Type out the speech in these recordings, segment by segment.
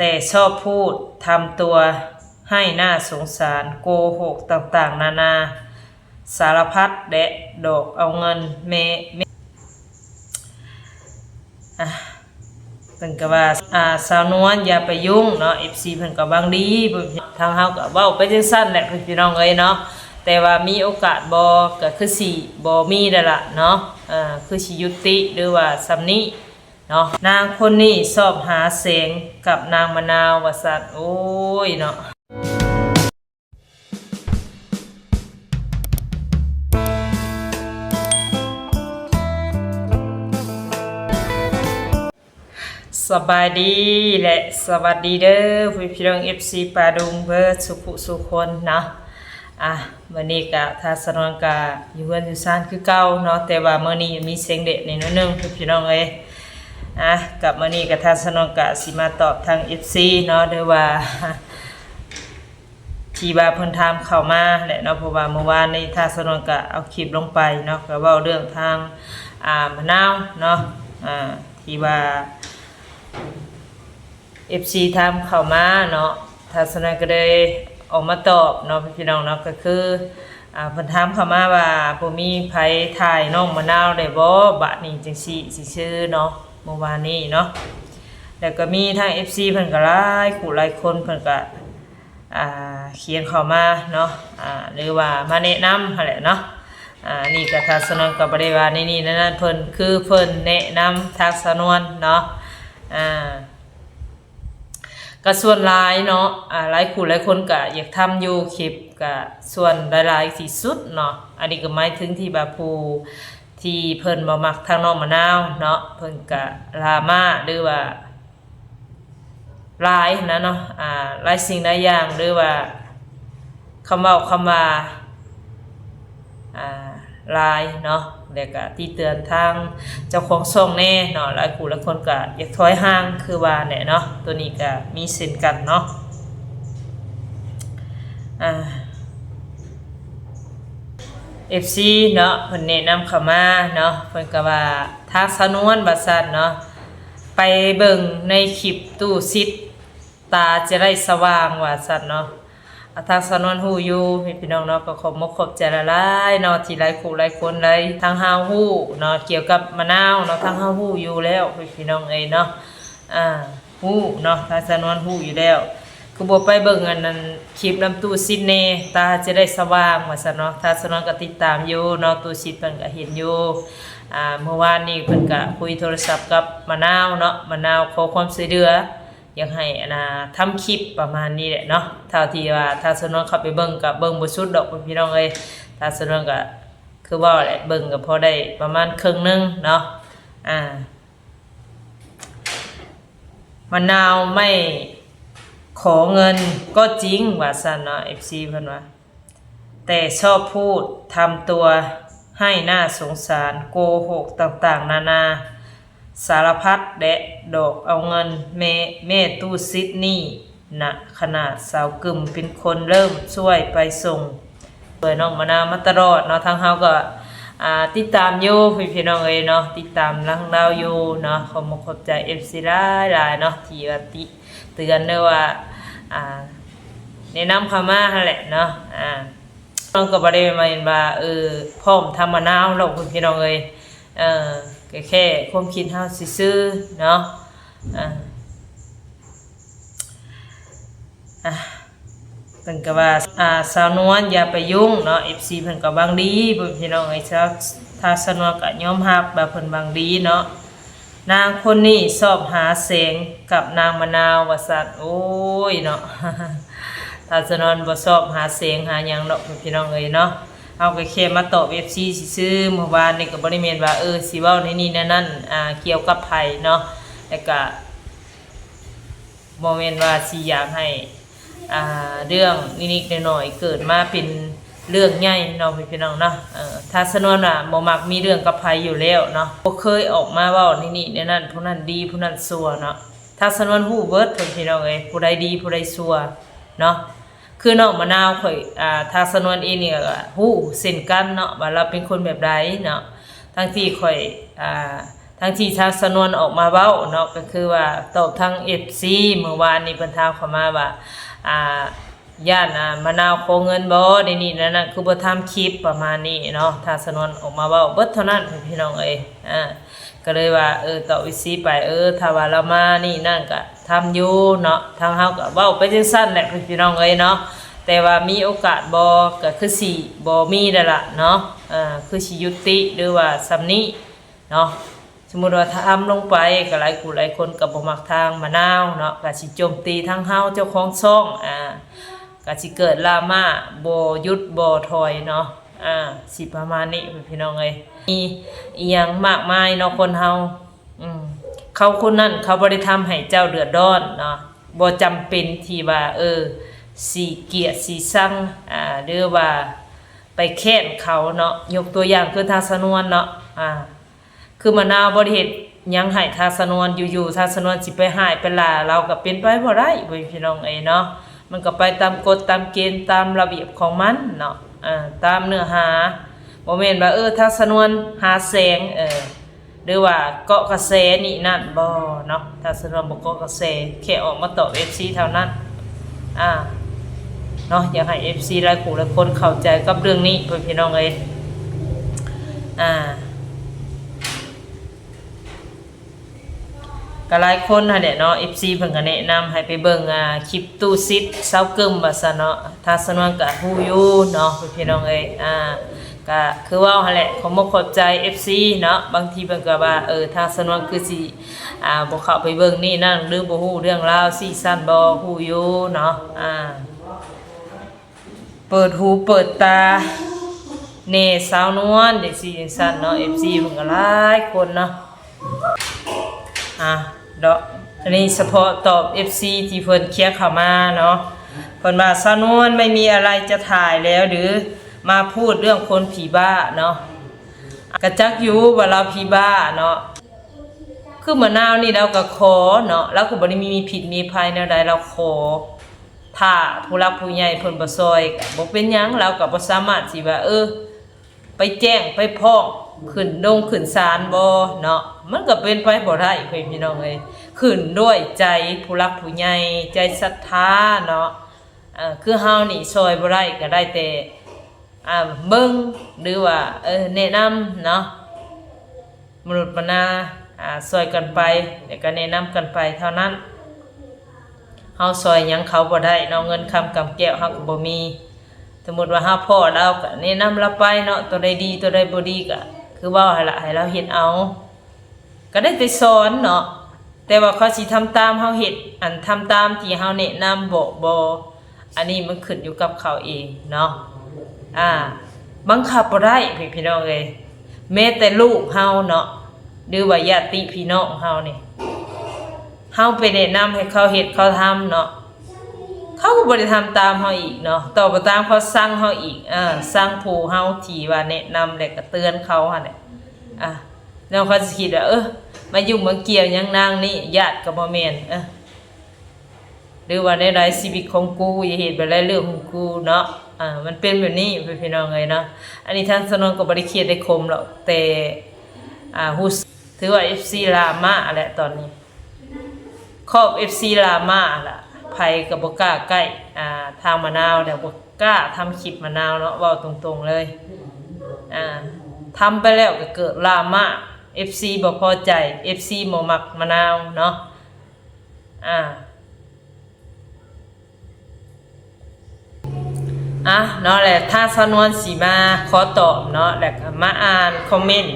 ແຕ່ຊອບພູດ ທຳຕົວໃຫ້ໜ້າສົງສານ ໂກຫົກຕ່າງໆນານາ ສາລະພັດແຫຼະ ຫຼອກເອົາເງິນແມ່ ແມ່ ອ່າ ເພິ່ນກໍວ່າ ອ່າ ສາວນວນຢ່າໄປຫຍຸ້ງເນາະ ເອັຟຊີ ເພິ່ນກໍຫວັງດີ ທາງເຮົາກໍເວົ້າໄປຈັ່ງຊັ້ນແຫຼະ ພີ່ນ້ອງເອີຍເນາະ ແຕ່ວ່າມີໂອກາດບໍ່ ກໍຄືຊິບໍ່ມີແລ້ວລະເນາະ ເອີ ຄືຊິຢຸດຕິ ຫຼືວ່າສ່ຳນີ້ເນາະ ນາງຄົນນີ້ຊອບຫາແສງກັບນາງມະນາວວ່າຊັ້ນ ໂອ້ຍເນາະ. ສະບາຍດີ ແລະ ສະຫວັດດີເດີ ພີ່ນ້ອງ ເອັຟຊີ ປາດຸງ ເບີດສູ່ຜູ້ສູ່ຄົນເນາະ ອ່າ ມື້ນີ້ກະ ທາງສາວນວນກະຢູ່ເຮືອນຢູ່ຊານຄືເກົ່າເນາະ ແຕ່ວ່າມື້ນີ້ມີສຽງແດດແດ່ໜ້ອຍໜຶ່ງ ພີ່ນ້ອງເອີຍ ອ່າ ກັບມື້ນີ້ກະ ທາງສາວນວນກະຊິມາຕອບທາງ ເອັຟຊີ ເນາະ ຫຼືວ່າ ທີ່ວ່າເພິ່ນຖາມເຂົ້າມາແຫຼະເນາະ ເພາະວ່າມື້ວານນີ້ ທາງສາວນວນກະເອົາຄລິບລົງໄປເນາະ ກະເວົ້າເລື່ອງທາງ ອ່າ ມະນາວເນາະ ອ່າ ທີ່ວ່າ ເອັຟຊີ ຖາມເຂົ້າມາເນາະ ທາງສາວນວນກໍເລີຍອອກມາຕອບເນາະ ພີ່ນ້ອງເນາະ ກໍຄື ອ່າ ເພິ່ນຖາມເຂົ້າມາວ່າ ບໍ່ມີໃຜຖ່າຍນ້ອງມະນາວໄດ້ບໍ່ ບາດນີ້ຈັ່ງຊີ້ຊື່ໆເນາະ ມື້ວານນີ້ເນາະ ແລ້ວກໍມີທາງ ເອັຟຊີ ເພິ່ນກໍຫຼາຍຄູ່ຫຼາຍຄົນ ເພິ່ນກໍ ອ່າ ຂຽນເຂົ້າມາເນາະ ອ່າ ຫຼືວ່າມາແນະນຳຫັ້ນແຫຼະເນາະ ອ່າ ນີ້ກໍ ທາງສາວນວນກໍບໍ່ໄດ້ວ່າໃນນີ້ໃນນັ້ນ ເພິ່ນ ຄືເພິ່ນແນະນຳທາງສາວນວນເນາະ ອ່າ ກໍສ່ວນຫຼາຍເນາະ ອ່າ ຫຼາຍຄູ່ຫຼາຍຄົນກໍຢາກທຳຢູ່ ຄລິບກໍສ່ວນຫຼາຍໆທີ່ສຸດເນາະ ອັນນີ້ກໍໝາຍເຖິງທີ່ວ່າຜູ້ທີ່ເພິ່ນບໍ່ມັກທາງນ້ອງມະນາວເນາະ ເພິ່ນກໍດຣາມາ ຫຼືວ່າ ຫຼາຍຫັ້ນນະເນາະ ອ່າ ຫຼາຍສິ່ງຫຼາຍຢ່າງ ຫຼືວ່າຄຳເວົ້າຄຳວ່າ ອ່າ ຫຼາຍເນາະ ແລ້ວກະຕິເຕືອນທາງເຈົ້າຂອງຊ່ອງແດ່ເນາະ ຫຼາຍຄູ່ຫຼາຍຄົນກະຢາກຖອຍຫ່າງຄືວ່າແຫຼະເນາະ ໂຕນີ້ກະມີເຊັ່ນກັນເນາະ ອ່າ ເອັຟຊີ ເນາະ ເພິ່ນແນະນຳເຂົ້າມາເນາະ ເພິ່ນກະວ່າ ທາງສາວນວນວ່າຊັ້ນເນາະ ໄປເບິ່ງໃນຄລິບຕູ້ຊິດ ຕາຈະໄດ້ສະຫວ່າງວ່າຊັ້ນເນາະ ອາ ທາງສາວນວນຮູ້ຢູ່ ພີ່ນ້ອງເນາະ ກໍຂອບມົກຂອບໃຈຫຼາຍໆເນາະ ທີ່ຫຼາຍຄູ່ຫຼາຍຄົນໄດ້ ທາງເຮົາຮູ້ເນາະ ກ່ຽວກັບມະນາວເນາະ ທາງເຮົາຮູ້ຢູ່ແລ້ວ ພີ່ນ້ອງເອີຍເນາະ ອ່າ ຮູ້ເນາະ ທາງສາວນວນຮູ້ຢູ່ແລ້ວ ຄືບໍ່ໄປເບິ່ງອັນນັ້ນ ຄລິບນຳຕູ້ຊິດແດ່ ຕາຈະໄດ້ສະຫວ່າງວ່າຊັ້ນເນາະ ທາງສາວນວນກໍຕິດຕາມຢູ່ເນາະ ຕູ້ຊິດເພິ່ນກໍເຫັນຢູ່ ອ່າ ມື້ວານນີ້ເພິ່ນກໍຄຸຍໂທລະສັບກັບມະນາວເນາະ ມະນາວຂໍຄວາມຊ່ວຍເຫຼືອ ຢາກໃຫ້ອັນນ່າ ທຳຄລິບປະມານນີ້ແຫຼະເນາະ ເທົ່າທີ່ວ່າທາງສາວນວນເຂົ້າໄປເບິ່ງກໍເບິ່ງບໍ່ສຸດດອກ ພີ່ນ້ອງເອີຍ ທາງສາວນວນກໍຄືເວົ້າແຫຼະ ເບິ່ງກໍພໍໄດ້ປະມານເຄິ່ງໜຶ່ງເນາະ ອ່າ ມະນາວໄມ່ຂໍເງິນກໍຈິງວ່າຊັ້ນເນາະ ເອັຟຊີ ເພິ່ນວ່າ ແຕ່ຊອບພູດ ທຳຕົວໃຫ້ໜ້າສົງສານ ໂກຫົກຕ່າງໆນານາ ສາລະພັດແຫຼະ ຫຼອກເອົາເງິນແມ່ ແມ່ຕູ້ຊິດນີ້ນະ ຂະໜາດສາວກຶມເປັນຄົນເລີ່ມຊ່ວຍໄປສົ່ງ ຊ່ວຍນ້ອງມະນາວມາຕະຫຼອດເນາະ ທາງເຮົາກໍ ອ່າ ຕິດຕາມຢູ່ ພີ່ນ້ອງເອີຍເນາະ ຕິດຕາມທາງລາວຢູ່ເນາະ ຂອບມົກຂອບໃຈ ເອັຟຊີ ຫຼາຍໆເນາະ ທີ່ວ່າຕິເຕືອນ ຫຼືວ່າ ອ່າ ແນະນຳເຂົ້າມາຫັ້ນແຫຼະເນາະ ອ່າ ນ້ອງກໍບໍ່ໄດ້ແມ່ນວ່າ ເອີ ພ້ອມທຳມະນາວດອກ ພີ່ນ້ອງເອີຍ ເອີ ກໍແຄ່ຄວາມຄິດເຮົາຊື່ໆເນາະ ອ່າ ອ່າ ເພິ່ນກໍວ່າ ອ່າ ສາວນວນຢ່າໄປຫຍຸ້ງເນາະ ເອັຟຊີ ເພິ່ນກໍຫວັງດີ ພີ່ນ້ອງເອີຍ ທາງສາວນວນກໍຍອມຮັບວ່າເພິ່ນຫວັງດີເນາະ ນາງຄົນນີ້ຊອບຫາແສງກັບນາງມະນາວວ່າຊັ້ນ ໂອ້ຍເນາະ ທາງສາວນວນບໍ່ຊອບຫາແສງຫາຫຍັງດອກ ພີ່ນ້ອງເອີຍເນາະ ເຮົາກໍແຄ່ມາຕອບ ເອັຟຊີ ຊື່ໆ ມື້ວານນີ້ກໍບໍ່ໄດ້ແມ່ນວ່າ ເອີ ຊິເວົ້າໃນນີ້ໃນນັ້ນ ອ່າ ກ່ຽວກັບໃຜເນາະ ແລ້ວກໍ ບໍ່ແມ່ນວ່າຊິຢາກໃຫ້ ອ່າ ເລື່ອງນິດໆໜ້ອຍໆເກີດມາເປັນເລື່ອງໃຫຍ່ເນາະ ພີ່ນ້ອງເນາະ ເອີ ທາງສາວນວນນະບໍ່ມັກມີເລື່ອງກັບໃຜຢູ່ແລ້ວເນາະ ບໍ່ເຄີຍອອກມາເວົ້າໃນນີ້ໃນນັ້ນ ຜູ້ນັ້ນດີຜູ້ນັ້ນຊົ່ວເນາະ ທາງສາວນວນຮູ້ເບິດ ພີ່ນ້ອງເອີຍ ຜູ້ໃດດີຜູ້ໃດຊົ່ວເນາະ ຄືນ້ອງມະນາວຂ້ອຍ ອ່າ ທາງສາວນວນເອງນີ້ກໍຮູ້ເຊັ່ນກັນເນາະ ວ່າລາວເປັນຄົນແບບໃດເນາະ ທັງທີ່ຂ້ອຍ ອ່າ ທັງທີ່ທາງສາວນວນອອກມາເວົ້າເນາະ ກໍຄືວ່າຕອບທາງເອັຟຊີມື້ວານນີ້ ເພິ່ນຖາມເຂົ້າມາວ່າ ອ່າ ຢ້ານ ອ່າ ມະນາວຂໍເງິນບໍ່ ໃນນີ້ນັ້ນນະ ຄືບໍ່ທຳຄລິບ ປະມານນີ້ເນາະ. ທາງສາວນວນອອກມາເວົ້າເບິດເທົ່ານັ້ນ ພີ່ນ້ອງເອີຍ. ອ່າ ກໍເລີຍວ່າ ເອີ ຕອບເອັຟຊີໄປ ເອີ ຖ້າວ່າລາວມານີ້ນັ້ນ ກໍທຳຢູ່ເນາະ ທາງເຮົາກໍເວົ້າໄປຈັ່ງຊັ້ນແຫຼະ ພີ່ນ້ອງເອີຍເນາະ. ແຕ່ວ່າມີໂອກາດບໍ່ ກໍຄືຊິບໍ່ມີແລ້ວລະເນາະ. ອ່າ ຄືຊິຢຸດຕິ ຫຼືວ່າສ່ຳນີ້ ເນາະ. ສົມມຸດວ່າທຳລົງໄປ ກໍຫຼາຍຜູ້ຫຼາຍຄົນກໍບໍ່ມັກທາງມະນາວເນາະ ກໍຊິໂຈມຕີທາງເຮົາເຈົ້າຂອງຊ່ອງ ອ່າ ກໍຊິເກີດດຣາມາ ບໍ່ຢຸດບໍ່ຖອຍເນາະ. ອ່າ ຊິປະມານນີ້ ພີ່ນ້ອງເອີຍ. ມີອີ່ຫຍັງມາກມາຍເນາະ ຄົນເຮົາ ອືມ ເຂົາຄົນນັ້ນເຂົາບໍ່ໄດ້ທຳໃຫ້ເຈົ້າເດືອດຮ້ອນເນາະ. ບໍ່ຈຳເປັນທີ່ວ່າ ເອີ ຊິກຽດຊິຊັງ ອ່າ ຫຼືວ່າໄປແຄ້ນເຂົາເນາະ. ຍົກຕົວຢ່າງຄືທາງສາວນວນເນາະ ອ່າ ຄືມະນາວບໍ່ໄດ້ເຮັດຫຍັງໃຫ້ທາງສາວນວນ ຢູ່ໆ ທາງສາວນວນຊິໄປຮ້າຍໄປຫຼ້າລາວ ກໍເປັນໄປບໍ່ໄດ້ ພີ່ນ້ອງເອີຍເນາະ. ມັນກໍໄປຕາມກົດຕາມເກນ ຕາມລະບຽບຂອງມັນເນາະ ເອີ ຕາມເນື້ອຫາ. ບໍ່ແມ່ນວ່າ ເອີ ທາງສາວນວນຫາແສງ ເອີ ຫຼືວ່າເກາະກະແສນີ້ນັ້ນບໍ່ເນາະ. ທາງສາວນວນບໍ່ເກາະກະແສ ແຄ່ອອກມາຕອບເອັຟຊີເທົ່ານັ້ນ ອ່າ ເນາະ. ຢາກໃຫ້ເອັຟຊີຫຼາຍຜູ້ຫຼາຍຄົນເຂົ້າໃຈກັບເລື່ອງນີ້ ພີ່ນ້ອງເອີຍ. ອ່າ ກໍຫຼາຍຄົນຫັ້ນແຫຼະເນາະ ເອັຟຊີເພິ່ນກໍແນະນຳໃຫ້ໄປເບິ່ງ ອ່າ ຄລິບຕູ້ຊິດຊາວກຶ້ມວ່າຊັ້ນເນາະ. ທາງສາວນວນກໍຮູ້ຢູ່ເນາະ ພີ່ນ້ອງເອີຍ. ອ່າ ກໍຄືເວົ້າຫັ້ນແຫຼະ ຂອບມຸກຂອບໃຈເອັຟຊີເນາະ. ບາງທີເພິ່ນກໍວ່າ ເອີ ທາງສາວນວນຄືຊິ ອ່າ ບໍ່ເຂົ້າໄປເບິ່ງນີ້ນັ້ນ ຫຼືບໍ່ຮູ້ເລື່ອງລາວຊີ້ຊັ້ນບໍ່ ຮູ້ຢູ່ເນາະ. ອ່າ ເປີດຫູເປີດຕາແດ່ສາວນວນ ຈັ່ງຊີ້ຈັ່ງຊັ້ນເນາະ ເອັຟຊີເພິ່ນກໍຫຼາຍຄົນເນາະ. ອ່າ ດອກ ອັນນີ້ສະເພາະຕອບເອັຟຊີທີ່ເພິ່ນເຄຍເຂົ້າມາເນາະ. ເພິ່ນວ່າ ສາວນວນ ໄມ່ມີອະໄລຈະຖ່າຍແລ້ວ ຫຼື ມາພູດເລື່ອງຄົນຜີບ້າເນາະ. ກະຈັກຢູ່ວ່າລາວຜີບ້າເນາະ. ຄືມະນາວນີ້ລາວກໍຂໍເນາະ ລາວກໍບໍ່ໄດ້ມີພິດມີໄພແນວໃດ ລາວຂໍ ຖ້າຜູ້ຫຼັກຜູ້ໃຫຍ່ເພິ່ນບໍ່ຊ່ອຍກໍບໍ່ເປັນຫຍັງ ລາວກໍບໍ່ສາມາດຊິວ່າ ເອີ ໄປແຈ້ງໄປຟ້ອງຂຶ້ນດົງຂຶ້ນສານບໍ່ເນາະ. ມັນກໍເປັນໄປບໍ່ໄດ້ ພີ່ນ້ອງເອີຍ. ຂຶ້ນດ້ວຍໃຈຜູ້ຫຼັກຜູ້ໃຫຍ່ ໃຈສັດທາເນາະ. ເອີ ຄືເຮົານີ້ຊ່ອຍບໍ່ໄດ້ ກໍໄດ້ແຕ່ ອ່າ ເບິ່ງ ຫຼືວ່າ ເອີ ແນະນຳເນາະ. ມະນຸດມະນາ ອ່າ ຊ່ອຍກັນໄປ ແລ້ວກໍແນະນຳກັນໄປເທົ່ານັ້ນ. ເຮົາຊ່ອຍຫຍັງເຂົາບໍ່ໄດ້ເນາະ ເງິນຄຳກຳແກ້ວເຮົາກໍບໍ່ມີ. ສົມມຸດວ່າເຮົາພໍ້ລາວກໍແນະນຳລາວໄປເນາະ ຕົວໃດດີຕົວໃດບໍ່ດີກໍຄືເວົ້າຫັ້ນລະ ໃຫ້ລາວເຮັດເອົາ ກໍໄດ້ແຕ່ສອນເນາະ. ແຕ່ວ່າເຂົາຊິທຳຕາມເຮົາເຮັດ ອັນທຳຕາມທີ່ເຮົາແນະນຳບອກບໍ່ ອັນນີ້ມັນຂຶ້ນຢູ່ກັບເຂົາເອງເນາະ. ອ່າ ບັງຄັບບໍ່ໄດ້ ພີ່ນ້ອງເອີຍ. ແມ້ແຕ່ລູກເຮົາເນາະ ຫຼືວ່າຍາດຕິພີ່ນ້ອງເຮົານີ້ ເຮົາໄປແນະນຳໃຫ້ເຂົາເຮັດເຂົາທຳເນາະ ເຂົາກໍບໍ່ໄດ້ທຳຕາມເຮົາອີກເນາະ. ຕໍ່ໄປຕາມເຂົາຊັງເຮົາອີກ ເອີ ຊັງຜູ້ເຮົາທີ່ວ່າແນະນຳ ແລະກໍເຕືອນເຂົາຫັ້ນແຫຼະ. ອ່າ ແລ້ວເຂົາຊິຄິດວ່າ ເອີ ມາຫຍຸ້ງມາກ່ຽວຫຍັງນາງນີ້ ຍາດກໍບໍ່ແມ່ນ ເອີ ຫຼືວ່າແນວໃດ ຊີວິດຂອງກູ ຢ່າເຮັດແບບໃດ ເລື່ອງຂອງກູເນາະ. ອ່າ ມັນເປັນແບບນີ້ ພີ່ນ້ອງເອີຍເນາະ. ອັນນີ້ທາງສາວນວນກໍບໍ່ໄດ້ຄຽດໄດ້ຄົມດອກ ແຕ່ ອ່າ ຮູ້ສຶກ ຖືວ່າເອັຟຊີດຣາມາແຫຼະຕອນນີ້ ຄອບເອັຟຊີດຣາມາລະ ໃຜກໍບໍ່ກ້າໃກ້ ອ່າ ທາງມະນາວ ແລ້ວບໍ່ກ້າທຳຄລິບມະນາວເນາະ ເວົ້າຕົງໆເລີຍ. ອ່າ ທຳໄປແລ້ວກໍເກີດດຣາມາ ເອັຟຊີບໍ່ພໍໃຈ ເອັຟຊີບໍ່ມັກມະນາວເນາະ. ອ່າ ອ່ະເນາະ ແລະ ທາງສາວນວນຊິມາຂໍຕອບເນາະ ແລະ ກໍມາອ່ານຄອມເມັນ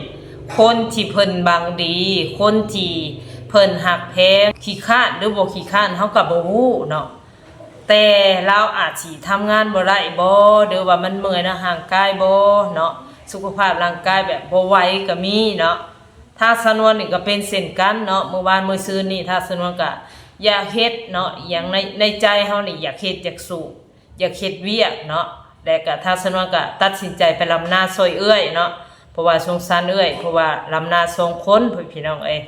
ຄົນທີ່ເພິ່ນຫວັງດີ ຄົນທີ່ເພິ່ນຮັກແພງ ຂີ້ຄ້ານ ຫຼື ບໍ່ຂີ້ຄ້ານ ເຮົາກໍບໍ່ຮູ້ເນາະ. ແຕ່ລາວອາດຊິທຳງານບໍ່ໄດ້ບໍ່ ຫຼືວ່າມັນເມື່ອຍໃນຮ່າງກາຍບໍ່ເນາະ ສຸຂະພາບຮ່າງກາຍແບບບໍ່ໄຫວກໍມີເນາະ. ທາງສາວນວນນີ້ກໍເປັນເຊັ່ນກັນເນາະ ມື້ວານມື້ຊືນນີ້ທາງສາວນວນກໍຢາກເຮັດເນາະ ອີ່ຫຍັງໃນ ໃນໃຈເຮົານີ້ຢາກເຮັດ ຢາກສູ້ ຢາກເຮັດວຽກເນາະ ແລະກໍທາງສາວນວນກໍຕັດສິນໃຈໄປລຳນາຊ່ອຍເອື້ອຍເນາະ ເພາະວ່າສົງສານເອື້ອຍ ເພາະວ່າລຳນາສອງຄົນ ພີ່ນ້ອງເອີຍ.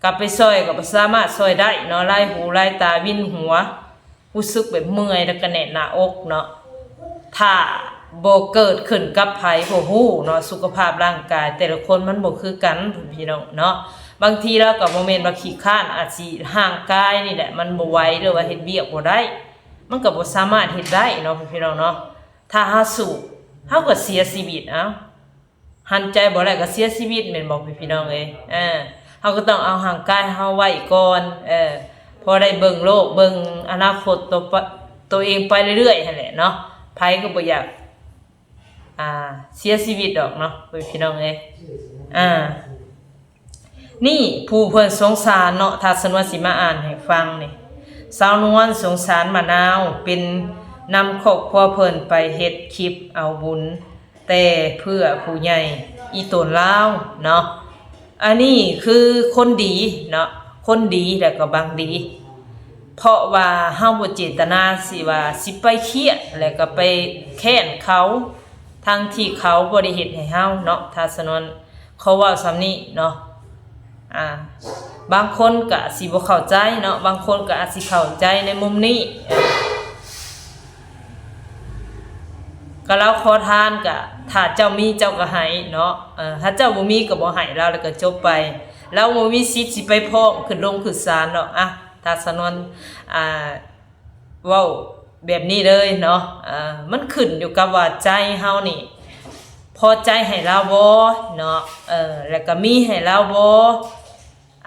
ກັບໄປຊ່ອຍກໍບໍ່ສາມາດຊ່ອຍໄດ້ເນາະ ລາຍຫູລາຍຕາວິນຫົວ ຮູ້ສຶກແບບເມື່ອຍ ແລ້ວກໍແໜ້ນໜ້າອົກເນາະ. ຖ້າ ບໍ່ເກີດຂຶ້ນກັບໃຜບໍ່ຮູ້ເນາະ. ສຸຂະພາບຮ່າງກາຍແຕ່ລະຄົນມັນບໍ່ຄືກັນພີ່ນ້ອງເນາະ. ບາງທີລາວກໍບໍ່ແມ່ນວ່າຂີ້ຄ້ານ ອາດຊິຮ່າງກາຍນີ້ແຫຼະມັນບໍ່ໄຫວ ຫຼືວ່າເຮັດວຽກບໍ່ໄດ້ ມັນກໍບໍ່ສາມາດເຮັດໄດ້ເນາະພີ່ນ້ອງເນາະ. ຖ້າເຮົາສູ້ ເຮົາກໍເສຍຊີວິດ ເອົ້າ ຫັນໃຈບໍ່ໄດ້ກໍເສຍຊີວິດແມ່ນບໍ່ພີ່ນ້ອງເອີຍ? ເອີ ເຮົາກໍຕ້ອງເອົາຮ່າງກາຍເຮົາໄວ້ກ່ອນ ເອີ ພໍໄດ້ເບິ່ງໂລກເບິ່ງອະນາຄົດໂຕ ໂຕເອງໄປເລື້ອຍໆຫັ້ນແຫຼະເນາະ. ໃຜກໍບໍ່ຢາກ ອ່າ ເສຍຊີວິດດອກເນາະ ໂອ້ຍ ພີ່ນ້ອງເອີຍ. ອ່າ ນີ້ຜູ້ເພິ່ນສົງສານເນາະ ຖ້າສະນວນຊິມາອ່ານໃຫ້ຟັງນີ້ ສາວນວນສົງສານມະນາວ ເປັນນຳຄອບຄົວເພິ່ນໄປເຮັດຄລິບເອົາບຸນ ແຕ່ເພື່ອຜູ້ໃຫຍ່ອີ່ຕົນລາວເນາະ. ອັນນີ້ຄືຄົນດີເນາະ ຄົນດີແລ້ວກໍຫວັງດີ ເພາະວ່າເຮົາບໍ່ເຈດຕະນາຊິວ່າຊິໄປຄຽດ ແລ້ວກໍໄປແຄ້ນເຂົາ ທັງທີ່ເຂົາບໍ່ໄດ້ເຮັດໃຫ້ເຮົາເນາະ. ຖ້າສະນວນຂໍເວົ້າສ່ຳນີ້ເນາະ ອ່າ ບາງຄົນກໍຊິບໍ່ເຂົ້າໃຈເນາະ ບາງຄົນກໍອາດຊິເຂົ້າໃຈໃນມຸມນີ້. ກໍລາວຂໍທານ ກໍຖ້າເຈົ້າມີເຈົ້າກໍໃຫ້ເນາະ ເອີ ຖ້າເຈົ້າບໍ່ມີກໍບໍ່ໃຫ້ລາວ ແລ້ວກໍຈົບໄປ. ລາວບໍ່ມີສິດຊິໄປຟ້ອງຂຶ້ນໂລງຂຶ້ນສານດອກ. ອ່ະ ຖ້າສະນວນ ອ່າ ເວົ້າແບບນີ້ເລີຍເນາະ ເອີ ມັນຂຶ້ນຢູ່ກັບວ່າໃຈເຮົານີ້ພໍໃຈໃຫ້ລາວບໍ່ເນາະ ເອີ ແລ້ວກໍມີໃຫ້ລາວບໍ່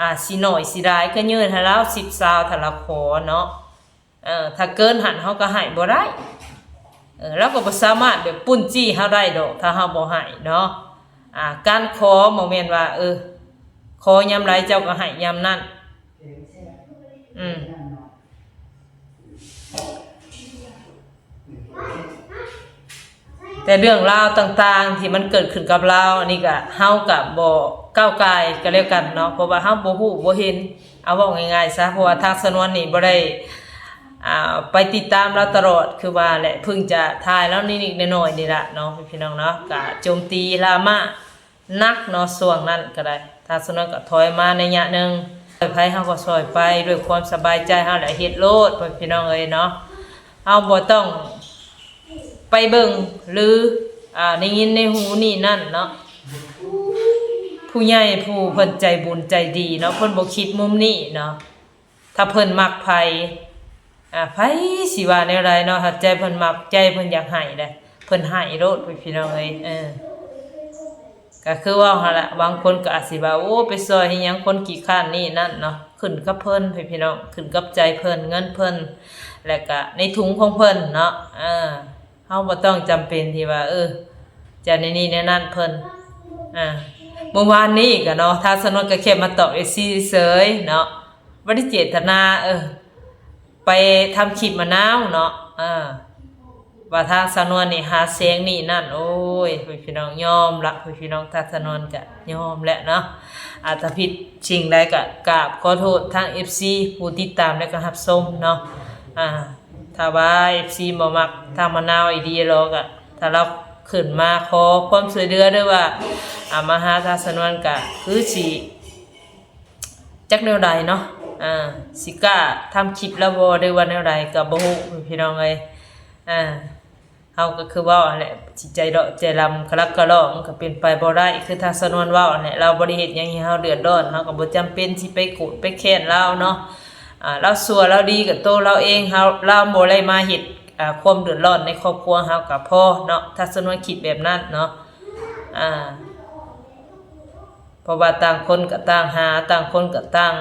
ອ່າ ຊິໜ້ອຍຊິຫຼາຍກໍຍື່ນໃຫ້ລາວສິບຊາວ ຖ້າລາວຂໍເນາະ. ເອີ ຖ້າເກີນຫັ້ນເຮົາກໍໃຫ້ບໍ່ໄດ້ ເອີ ລາວກໍບໍ່ສາມາດແບບປຸ້ນຈີ້ເຮົາໄດ້ດອກ ຖ້າເຮົາບໍ່ໃຫ້ເນາະ. ອ່າ ການຂໍບໍ່ແມ່ນວ່າ ເອີ ຂໍຍາມໃດເຈົ້າກໍໃຫ້ຍາມນັ້ນ. ອືມ ແຕ່ເລື່ອງລາວຕ່າງໆທີ່ມັນເກີດຂຶ້ນກັບລາວ ອັນນີ້ກະ ເຮົາກະບໍ່ກ້າວກ່າຍກໍແລ້ວກັນເນາະ ເພາະວ່າເຮົາບໍ່ຮູ້ບໍ່ເຫັນ. ເອົາເວົ້າງ່າຍໆຊະ ເພາະວ່າທາງສະນວນນີ້ບໍ່ໄດ້ ອ່າ ໄປຕິດຕາມລາວຕະຫຼອດ ຄືວ່າແຫຼະ ເພິ່ງຈະຖ່າຍລາວນິດໆໜ້ອຍໆນີ້ລະເນາະ ພີ່ນ້ອງເນາະ. ກະໂຈມຕີດຣາມາ ໜັກເນາະ ຊ່ວງນັ້ນກໍໄດ້. ທາງສະນວນກໍຖອຍມາໄລຍະໜຶ່ງ ຊ່ອຍໃຜເຮົາກໍຊ່ອຍໄປ ດ້ວຍຄວາມສະບາຍໃຈເຮົາແຫຼະ ເຮັດໂລດ ພໍ່ພີ່ນ້ອງເອີຍເນາະ. ເຮົາບໍ່ຕ້ອງໄປເບິ່ງ ຫຼື ອ່າ ໄດ້ຍິນໃນຫູນີ້ນັ້ນເນາະ. ຜູ້ໃຫຍ່ຜູ້ເພິ່ນໃຈບຸນໃຈດີເນາະ ເພິ່ນບໍ່ຄິດມຸມນີ້ເນາະ. ຖ້າເພິ່ນມັກໃຜ ອ່າ ໃຜຊິວ່າແນວໃດເນາະ ຖ້າໃຈເພິ່ນມັກ ໃຈເພິ່ນຢາກໃຫ້ແຫຼະ ເພິ່ນໃຫ້ໂລດ ພີ່ນ້ອງເອີຍ. ເອີ ກໍຄືເວົ້າຫັ້ນລະ ບາງຄົນກໍອາດຊິວ່າ ໂອ້ ໄປຊ່ອຍເຮັດຫຍັງຄົນຂີ້ຄ້ານນີ້ນັ້ນເນາະ. ຂຶ້ນກັບເພິ່ນ ພີ່ນ້ອງ ຂຶ້ນກັບໃຈເພິ່ນ ເງິນເພິ່ນ ແລະກະໃນຖົງຂອງເພິ່ນເນາະ. ເອີ ເຮົາບໍ່ຕ້ອງຈຳເປັນທີ່ວ່າ ເອີ ຈະແນວນີ້ແນວນັ້ນເພິ່ນ. ອ່າ ມື້ວານນີ້ກະເນາະ ທາງສະນວນກະແຄ່ມາຕອບເອັຟຊີເສີຍເນາະ ບໍ່ໄດ້ເຈດຕະນາ ເອີ ໄປທຳຄລິບມະນາວເນາະ ເອີ ວ່າທາງສາວນວນນີ້ຫາແສງນີ້ນັ້ນ. ໂອ້ຍ ພີ່ນ້ອງ ຍອມລະ ພີ່ນ້ອງ ທາງສາວນວນກະຍອມແຫຼະເນາະ. ອາດຈະຜິດສິ່ງໃດກະກາບຂໍໂທດທາງເອັຟຊີຜູ້ຕິດຕາມ ແລະກະຮັບຊົມເນາະ. ອ່າ ຖ້າວ່າເອັຟຊີບໍ່ມັກທາງມະນາວອີ່ຫຼີລະກະ ຖ້າລາວຂຶ້ນມາຂໍຄວາມຊ່ວຍເຫຼືອ ຫຼືວ່າ ອ່າ ມາຫາທາງສາວນວນກະຄືຊິ ຈັກແນວໃດເນາະ ອ່າ ຊິກ້າທຳຄລິບລາວບໍ່ ຫຼືວ່າແນວໃດກໍບໍ່ຮູ້ ພີ່ນ້ອງເອີຍ. ອ່າ ເຮົາກໍຄືເວົ້າຫັ້ນແຫຼະ ຊິໃຈເລາະໃຈລຳກະລັກກະຫຼອກ ມັນກໍເປັນໄປບໍ່ໄດ້ ຄືທາງສາວນວນເວົ້າຫັ້ນແຫຼະ. ລາວບໍ່ໄດ້ເຮັດຫຍັງໃຫ້ເຮົາເດືອດຮ້ອນ ເຮົາກໍບໍ່ຈຳເປັນຊິໄປໂກດໄປແຄ້ນລາວເນາະ. ອ່າ ລາວຊົ່ວລາວດີກໍໂຕລາວເອງ ເຮົາ ລາວບໍ່ໄດ້ມາເຮັດ ອ່າ ຄວາມເດືອດຮ້ອນໃນຄອບຄົວເຮົາກໍພໍເນາະ ທາງສາວນວນຄິດແບບນັ້ນເນາະ. ອ່າ ເພາະວ່າຕ່າງຄົນກໍຕ່າງຫາ ຕ່າງຄົນກໍຕ່າງ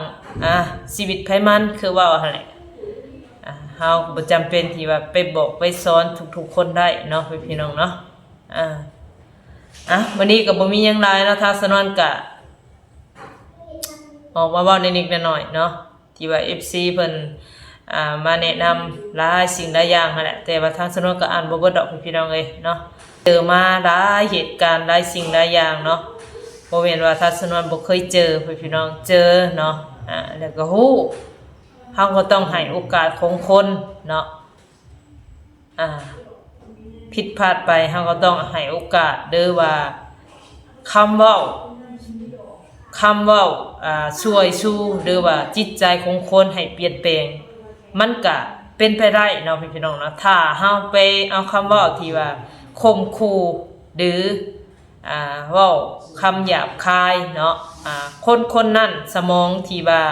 ອ່າ ຊີວິດໃຜມັນ ຄືເວົ້າຫັ້ນແຫຼະ. ອ່າ ເຮົາກໍບໍ່ຈຳເປັນທີ່ວ່າໄປບອກໄປສອນທຸກໆຄົນໄດ້ເນາະ ພີ່ນ້ອງເນາະ. ອ່າ ອ່ະ ມື້ນີ້ກໍບໍ່ມີຫຍັງຫຼາຍເນາະ ທາງສາວນວນກະອອກມາເວົ້ານິດໆໜ້ອຍໆເນາະ ທີ່ວ່າເອັຟຊີເພິ່ນ ອ່າ ມາແນະນຳຫຼາຍສິ່ງຫຼາຍຢ່າງຫັ້ນແຫຼະ ແຕ່ວ່າທາງສາວນວນກໍອ່ານບໍ່ເບິດດອກ ພີ່ນ້ອງເອີຍເນາະ. ເຈີມາຫຼາຍເຫດການ ຫຼາຍສິ່ງຫຼາຍຢ່າງເນາະ ບໍ່ແມ່ນວ່າທາງສາວນວນບໍ່ເຄີຍເຈີ ພີ່ນ້ອງ ເຈີເນາະ. ອ່າ ແລ້ວກໍຮູ້ ເຮົາກໍຕ້ອງໃຫ້ໂອກາດຂອງຄົນເນາະ. ອ່າ ຜິດພາດໄປ ເຮົາກໍຕ້ອງໃຫ້ໂອກາດ ຫຼືວ່າຄຳເວົ້າ ຄຳເວົ້າ ອ່າ ຊ່ວຍຊູ ຫຼືວ່າຈິດໃຈຂອງຄົນໃຫ້ປ່ຽນແປງ ມັນກະເປັນໄປໄດ້ເນາະ ພີ່ນ້ອງເນາະ. ຖ້າເຮົາໄປເອົາຄຳເວົ້າທີ່ວ່າ ຂົ່ມຂູ່ ຫຼື ອ່າ ເວົ້າຄຳຫຍາບຄາຍເນາະ ອ່າ ຄົນຄົນນັ້ນສະໝອງທີ່ວ່າ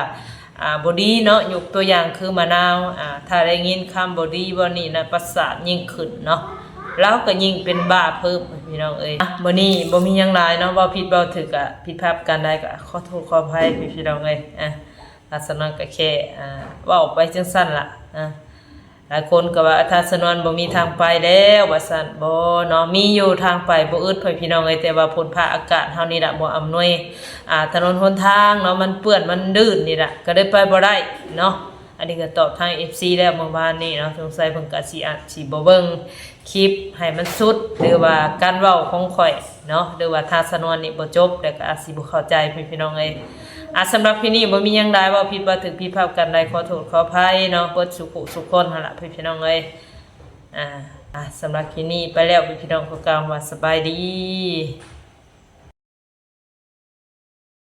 ອ່າ ບໍ່ດີເນາະ ຍົກຕົວຢ່າງຄືມະນາວ ອ່າ ຖ້າໄດ້ຍິນຄຳບໍ່ດີບໍ່ນີ້ນະ ປະສາດຍິ່ງຂຶ້ນເນາະ ລາວກໍຍິ່ງເປັນບ້າເພີ່ມ ພີ່ນ້ອງເອີຍ. ມື້ນີ້ບໍ່ມີຫຍັງຫຼາຍເນາະ ເວົ້າຜິດເວົ້າຖືກກະຜິດພາດປະການໃດກໍຂໍໂທດຂໍອະໄພ ພີ່ນ້ອງເອີຍ. ອ່າ ລັກສະນະກໍແຄ່ ອ່າ ເວົ້າໄປຈັ່ງຊັ້ນລະ ອ່າ ຫຼາຍຄົນກໍວ່າ ອາ ທ່ານສະໜວນບໍ່ມີທາງໄປແລ້ວວ່າຊັ້ນ ບໍ່ເນາະ ມີຢູ່ທາງໄປບໍ່ອຶດ ພໍ່ພີ່ນ້ອງເອີຍ ແຕ່ວ່າຝົນຟ້າອາກາດເຮົານີ້ລະບໍ່ອຳນວຍ ອ່າ ຖະໜົນຫົນທາງເນາະ ມັນເປື້ອນມັນລື່ນນີ້ລະ ກໍເລີຍໄປບໍ່ໄດ້ເນາະ. ອັນນີ້ກໍຕອບທາງເອັຟຊີແລ້ວເມື່ອວານນີ້ເນາະ ສົງໄສເພິ່ນກໍຊິອາດຊິບໍ່ເບິ່ງ ຄລິບໃຫ້ມັນສຸດ ຫຼືວ່າການເວົ້າຂອງຂ້ອຍເນາະ ຫຼືວ່າທ່ານສະໜວນນີ້ບໍ່ຈົບ ແລ້ວກໍອາດຊິບໍ່ເຂົ້າໃຈ ພີ່ນ້ອງເອີຍ. ອ່າ ສຳລັບຄລິບນີ້ບໍ່ມີຫຍັງຫຼາຍ ເວົ້າຜິດເວົ້າຖືກຜິດພາດປະການໃດ ຂໍໂທດຂໍອະໄພເນາະ ເບິດສູ່ຜູ້ສູ່ຄົນຫັ້ນລະ ພີ່ນ້ອງເອີຍ. ອ່າ ອ່າ ສຳລັບຄລິບນີ້ໄປແລ້ວ ພີ່ນ້ອງ ຂໍກ່າວຄຳວ່າສະບາຍດີ.